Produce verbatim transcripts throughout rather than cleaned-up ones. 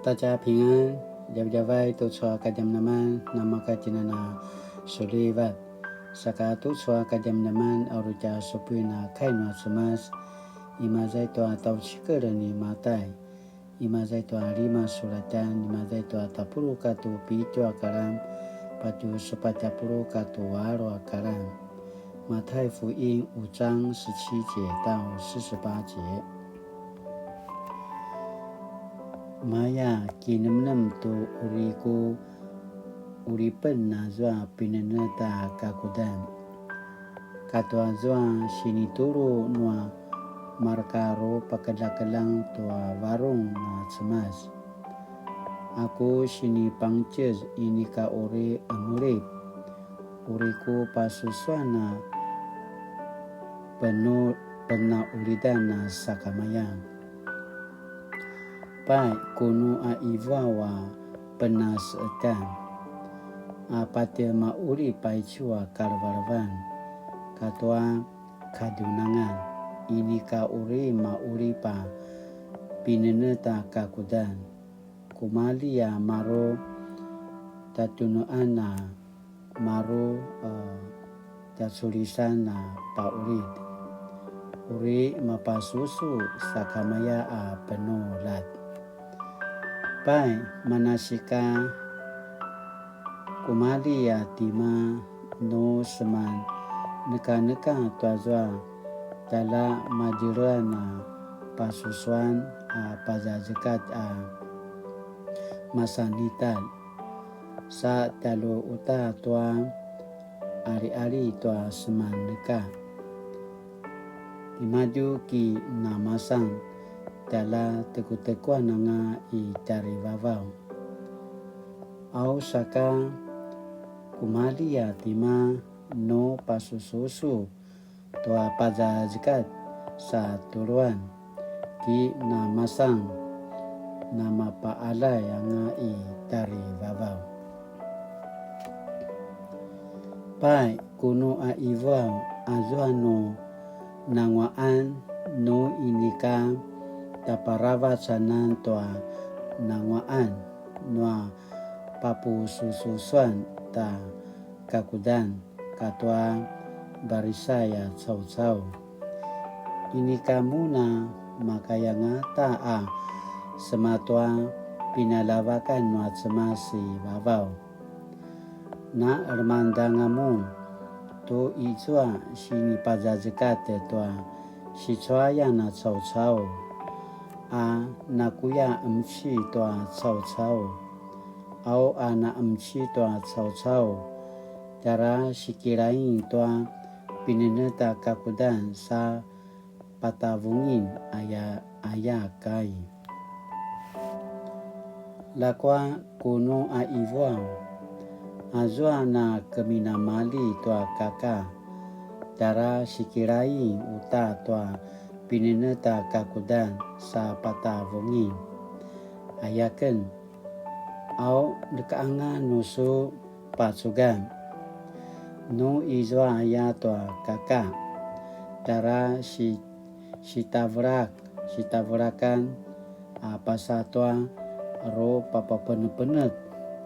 大家平安, djavadjavay tucu a kadjamadjaman, namaka tjinana sulivat. Saka tucu a kadjamadjaman a uri tja supuin a kai nua Cemas, imaza i tua tjaucikel ni Matai, imaza i tua lima sulatjan, imaza i tua tapuluq katua pitju a karan, patje sepatj a puluq katua alu a karan. 馬太福音五章十七節到四十八節。 Maya kinemnem tu uri ku qulipen azua pinenetj a kakudan, katua zua sinitulu nua mareka rupakeljakeljang tua varung nua Cemas. A ku sinipangtjez inika uri qemulip, uri ku pasusuan a penu-, penaqulidan a sakamaya. Pai, kunu a ivuaw a penaseqetan, a patje maqulip aicu a kalevelevan katua kadjunangan, inika uri maqulip a pinenetj a kakudan, kumalji a maru tjatjunuan a maru, a, tjaculisan a paqulid. Uri mapasusu sakamaya a penuljat. Pai, manasika kumalji a tima nu seman nekaneka tuazua tjaljamadjirean a pasusuan a pazazekatj a masanitalj. Sa tjalju uta tua aliali tua seman neka. Timadju ki namasan tjaljatekutekuan anga i tjarivavaw. Au saka kumalji a tima nu pasususu tua pazazekatj sa tuluan, ki namasan namapaqaljay anga i tjarivavaw. Pai, kunu a ivuaw, azua nu nanguaqan, nu inika tjaparavac anan tua nanguaqan nua papusususuan ta kakudan katua Parisai a caucau. Inika mun a makayangata a sema tua pinaljavakan nua Cemas i vavaw. Na lemangeda anga mun tu izua sinipazazekatj tua sicuayan a caucau, a nakuya qemci tua caucau. Au a naqemci tua caucau, tjara sikilaing tua pinenetj a kakudan sa patavungin aya, aya kai. Ljakua kunu a ivuaw, azua na keminamalji tua kaka, tjara sikilaing uta tua pinenetj a kakudan sa patavungin. Ayaken, au neka anga nu su pacugan. Nu izua aya tua kaka, tjara si-, sitavelak, sitavelakan a pasa tua rupapapenepenetj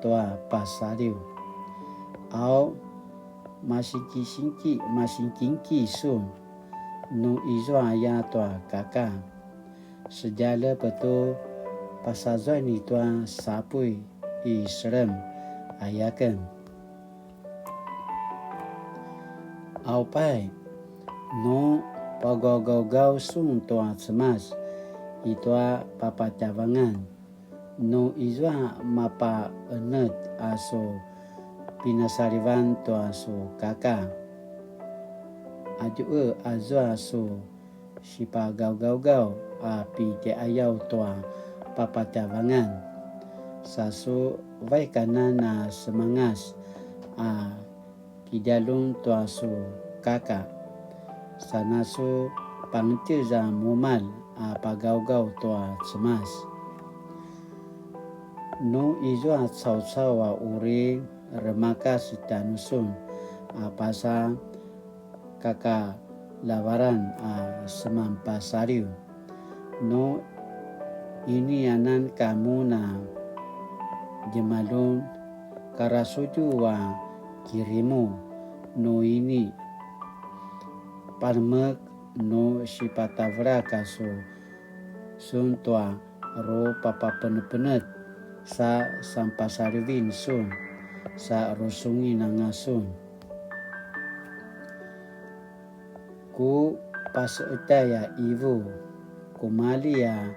tua pasaliw. Au masingkisingki, masingkingki sun, nu izua aya tua kaka. Sedjalep tu pasazuan i tua sapuy i selem, ayaken. Au pai, nu pagaugaugaw sun tua Cemas i tua papatjavangan, nu izua mapaqenetj a su pinasalivan tua su kaka. Adjue azua su sipagaugaugaw a pitjaiyaw tua papatjavangan. Sa su vaik anan a semangas a kidjalun tua su kaka. Sa na su pangtjez a mumalj a pagaugaw tua Cemas. Nu izua caucau a uri remakas tjanusun a pasa kakaljavaran a seman pasaliw. Nu Ini anan ka mun a djemaljun, karasudju a kirimu nu ini, panemek nu sipatavelak a su sun tua rupapapenepenetj sa sanpasalivin sun, sa rusungin anga sun. Ku paseetay a ivu, kumali a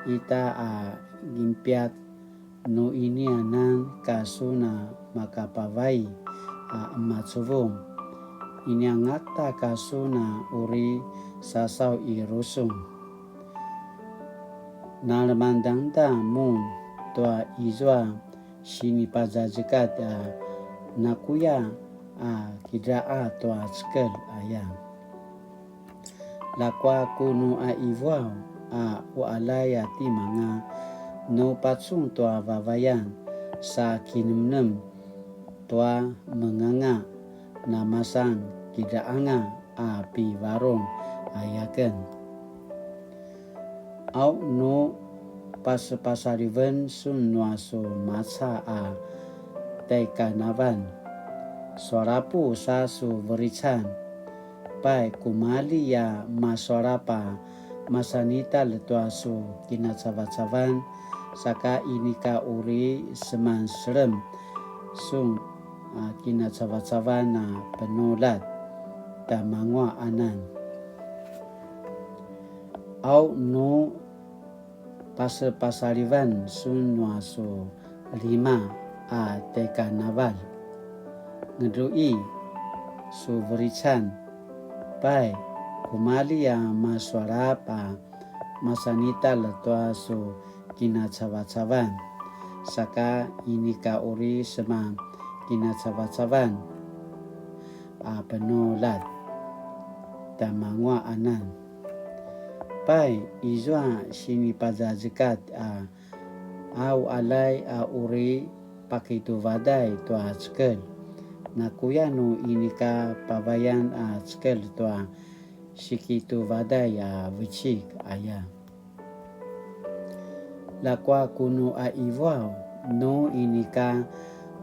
ita a ginpiat nu ini anan ka sun a makapavai a emacuvung. Ini angata ka sun a uri sasaw i rusung. Nalemangdangda mun tua izua sinipazazekatj a nakuya a kidra'a tua cekelj aya. Ljakua ku nu a ivuaw a u'aljay a timanga nu pacun tua vavayan sa kinemnem tua menganga namasan kidra'anga a pivarung ayaken. Au nu pasepasaliven sun nua su maca a taikanavalj, sualapu sa su verican. Pai kumali a masualap a masanitalj tua su kinacavacavan, saka inika uri semanselem sun a kinacavacavan a penuljat tjamanguaq anan. Au nu pasepasalivan sun nua su lima a taikanavalj, ngedru'i su verican. Pai kumali a masualap a masanitalj tua su kinacavacavan, saka inika uri seman kinacavacavan a penuljat tjamanguaq anan. Pai izua sinipazazekatj a a u'aljay a uri pakituvaday tua cekelj, nakuya nu inika pavayan a cekelj tua sikituvaday a vecik aya. Ljakua ku nu a ivuaw, nu inika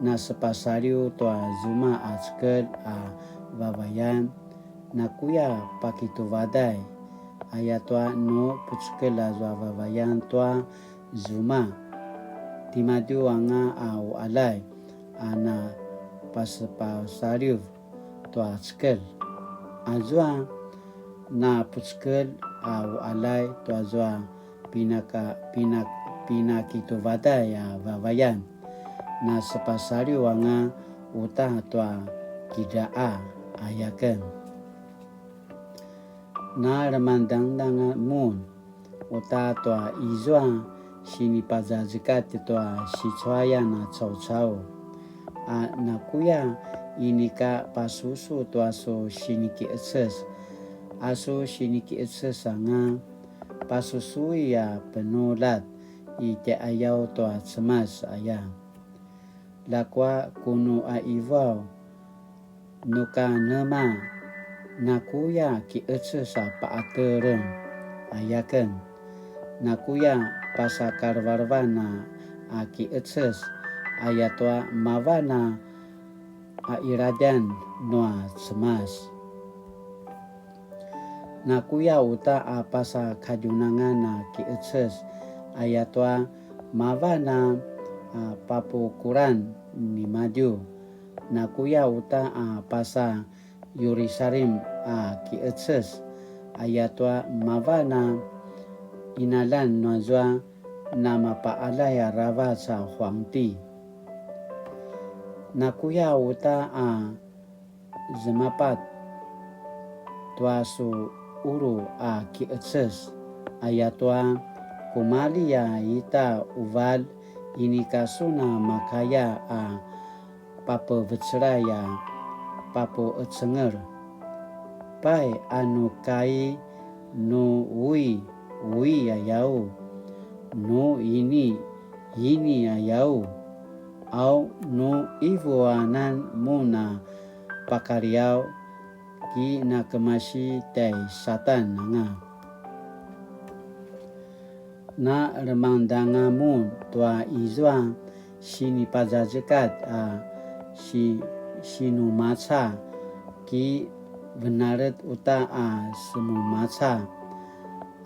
nasepasaliw tua zuma a cekelj a vavayan, nakuya pakituvaday, ayatua nu pucekelj azua vavayan tua zuma, timadju anga a u'aljay a na pasepasaliw tua cekelj. Azua na pucekelj a u'aljay tuazua pinaka, pinak, pinakituvaday a vavayan, na sepasaliw anga uta tua kidra'a ayaken. Na lemangdangdang mun uta tua izua sinipazazekatj tua sicuayan a caucau, a nakuya inika pasusu tua su siniki'eces, a su siniki'eces anga pasusui a penuljat i tja'ayaw tua Cemas aya. Ljakua ku nu a ivuaw, nu ka nema, nakuya ki'eces a pa'ateleng ayaken, nakuya pasakalevelevan a, a ki'eces, ayatua mavan a, a iladjan nua Cemas. Nakuya uta a pasa kadjunangan a ki'eces, ayatua mavan a, a papukulan nimadju. Nakuya uta a pasa Yerusalim a ki'eces, ayatua mavan a inalan nuazua namapa'aljay aravac a huangti. Nakuya uta a zemapat tua su ulu a ki'eces, ayatua kumali a ita uval inika sun a makaya a papevecelay a papu'ecengel. Pai a nu kai nu ui, ui ayau, nu ini, ini ayau, au nu ivuanan mun a pakaliaw, ki nakemasi tjai Satan anga. Na lemangdanga mun tua izua sinipazazekatj a si-, sinumaca, ki venalet uta a semumaca,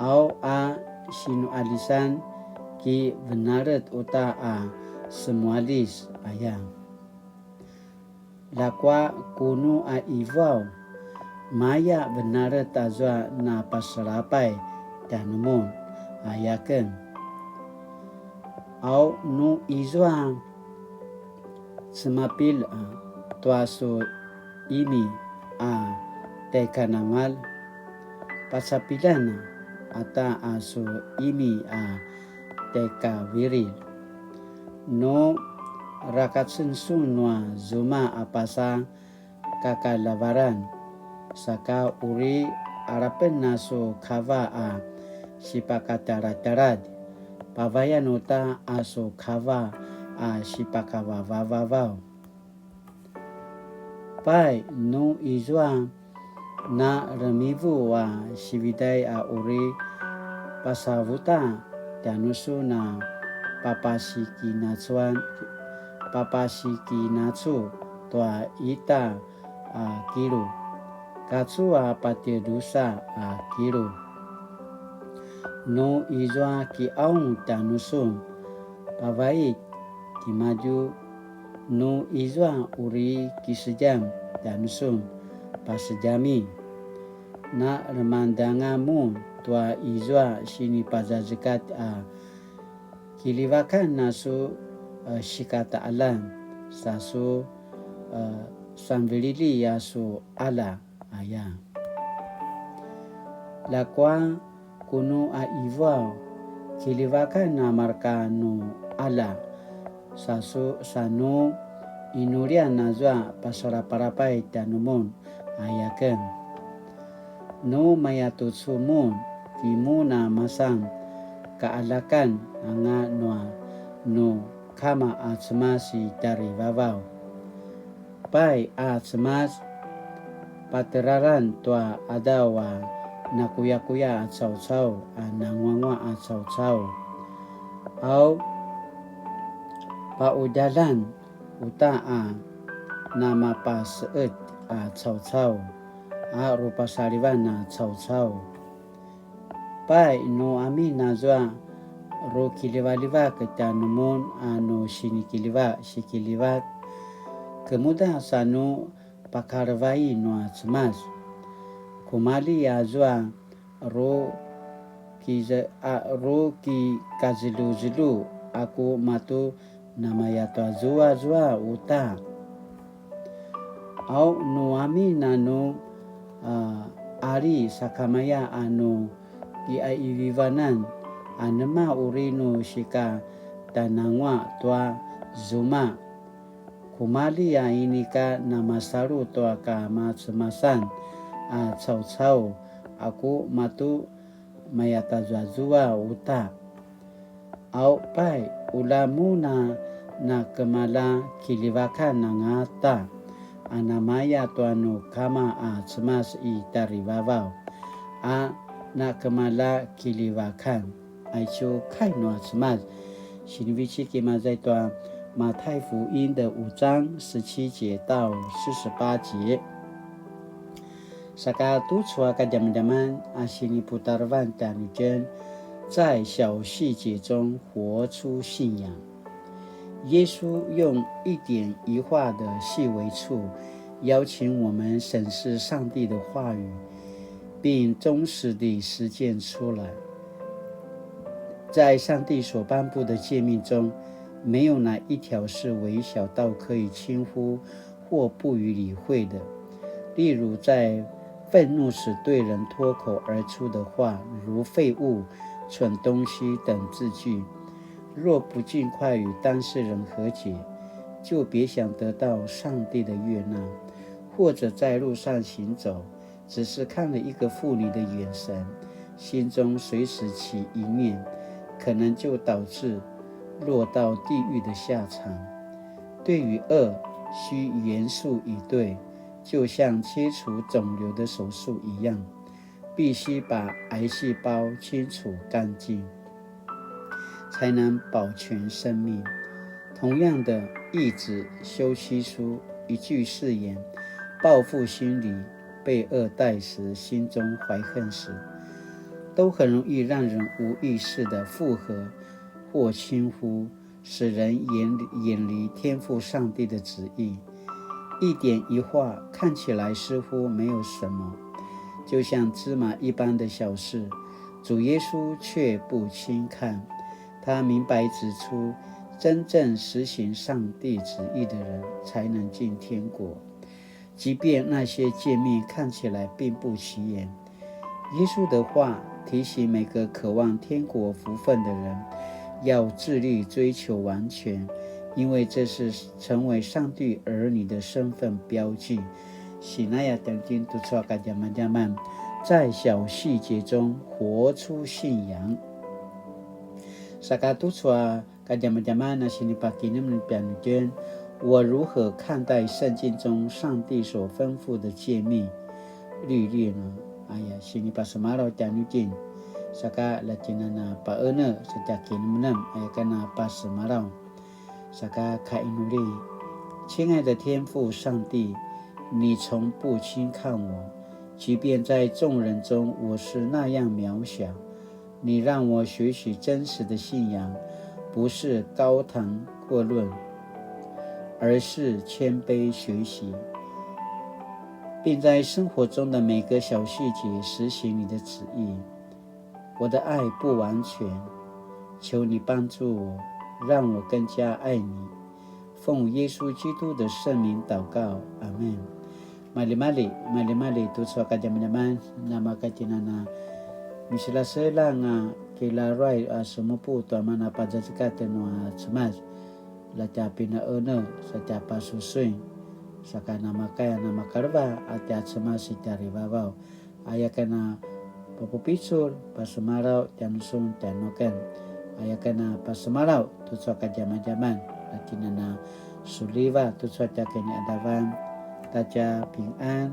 au a sinualisan, ki venalet uta a semualis aya. Ljakua kunu a ivuaw, maya venalet azua na pasalapay tjanumun aya ken. Au nu izua cemapil a tua su imi a tjaikanangalj, pacapilan ata a su imi a tjaikavililj. Nu rakacen sun nua zuma a pasa kakaljavaran, saka uri alapen a su kava a sipakatjalatjaladj, pavayan uta a su kava a sipakavavavavaw. Pai, nu izua na remivu a sividay a uri pasavuta tjanusun a papasikinacuan, papasikinacu tua ita a kilu, kacu a patje drusa a kilu. Nu izua kiaung tjanusun, pavai timadju. Nu izua uri kisedjam tjanusun, pasedjami. Na lemangdanga mun tua izua sinipazazekatj a kiljivakan a su, e, sikataqaljan, sa su, e, sanvililji a su qalja aya. Ljakua kunu a ivuaw, kiljivakan a marka nu qalja, sa su, sa nu inuljan azua pasalapalapay tjanumun aya ken. Nu mayatucu mun, timun a masan kaqaljakan anga nua nu kama a Cemas i tjarivavaw. Pai a Cemas, pateraran tua qadaw a nakuyakuya a caucau a nanguanguaq a caucau. Au, paqudjaljan uta a namapaseqet a caucau a rupasalivan a caucau. Pai, nu amin azua rukiljivaljivak tjanumun a nu sinikiljiva-, sikiljivak, kemuda sa nu pakalevai nua Cemas. Kumalji azua ru kize-, a, rukikazeluzelu a ku matu namaya tua zuazua uta. Au nu amin a nu, a, qali sakamaya a nu kiqaivivanan, anema uri nu sika tjananguaq tua zuma? Kumalji a inika namasalu tua kamacemasan a caucau a ku matu mayatazuazua uta. Au pai, ula mun a nakemalja kiljivakan angata, a namaya tua nu kama a Cemas i tjarivavaw, a nakemalja kiljivakan. Aicu kai nua Cemas. Sinivecik i maza i tua 马太福音的五章十七节到四十八节。Saka tucu a kadjamadjaman a siniputarevan tjanuitjen, 在小细节中活出信仰。耶稣用一点一画的细微处，邀请我们审视上帝的话语，并忠实地实践出来。在上帝所颁布的诫命中，没有哪一条是微小到可以轻忽或不予理会的。例如，在愤怒时对人脱口而出的话，如“废物”、“蠢东西”等字句，若不尽快与当事人和解，就别想得到上帝的悦纳。或者在路上行走，只是看了一个妇女的眼神，心中随时起一念，可能就导致落到地狱的下场。对于恶，需严肃以对，就像切除肿瘤的手术一样，必须把癌细胞清除干净。才能保全生命。同样的，义子休妻书一句誓言，报复心理，被恶待时心中怀恨时，都很容易让人无意识地附和或轻忽，使人远远离天父上帝的旨意。一点一画看起来似乎没有什么，就像芝麻一般的小事，主耶稣却不轻看。他明白指出，真正实行上帝旨意的人才能进天国。即便那些诫命看起来并不起眼，耶稣的话提醒每个渴望天国福分的人，要致力追求完全，因为这是成为上帝儿女的身份标记。Sinaya tengking tucu a kadjamadjaman, 在小细节中活出信仰。Saka tucu a kadjamadjaman a sinipakinemnem tjanuitjen, 我如何看待圣经中上帝所吩咐的诫命律例呢？Aya, sinipasemalaw tjanuitjen. Saka la tjinana paene sa tja kinemnem, aya ken a pasemalaw. Saka kainuli. 亲爱的天父上帝，你从不轻看我，即便在众人中我是那样渺小，你让我学习真实的信仰，不是高谈阔论，而是谦卑学习，并在生活中的每个小细节实行你的旨意。我的爱不完全，求你帮助我，让我更加爱你。奉耶稣基督的圣名祷告，阿们。Malimali, malimali tucu a kadjamadjaman, namakatjinana. Miselasela nga kilaruay a semupu tua mana pazazekatjen nua Cemas. La tja pinaene, sa tja pasusuin. Saka namakaya namakaleva a tja Cemas i tjarivavaw. Aya ken a papupicul, pasemalaw tjanusun tjanuaken. Aya ken a pasemalaw tucu a kadjamadjaman, la tjinana suliva tucu a tja kiniadavan, ta tja pingan.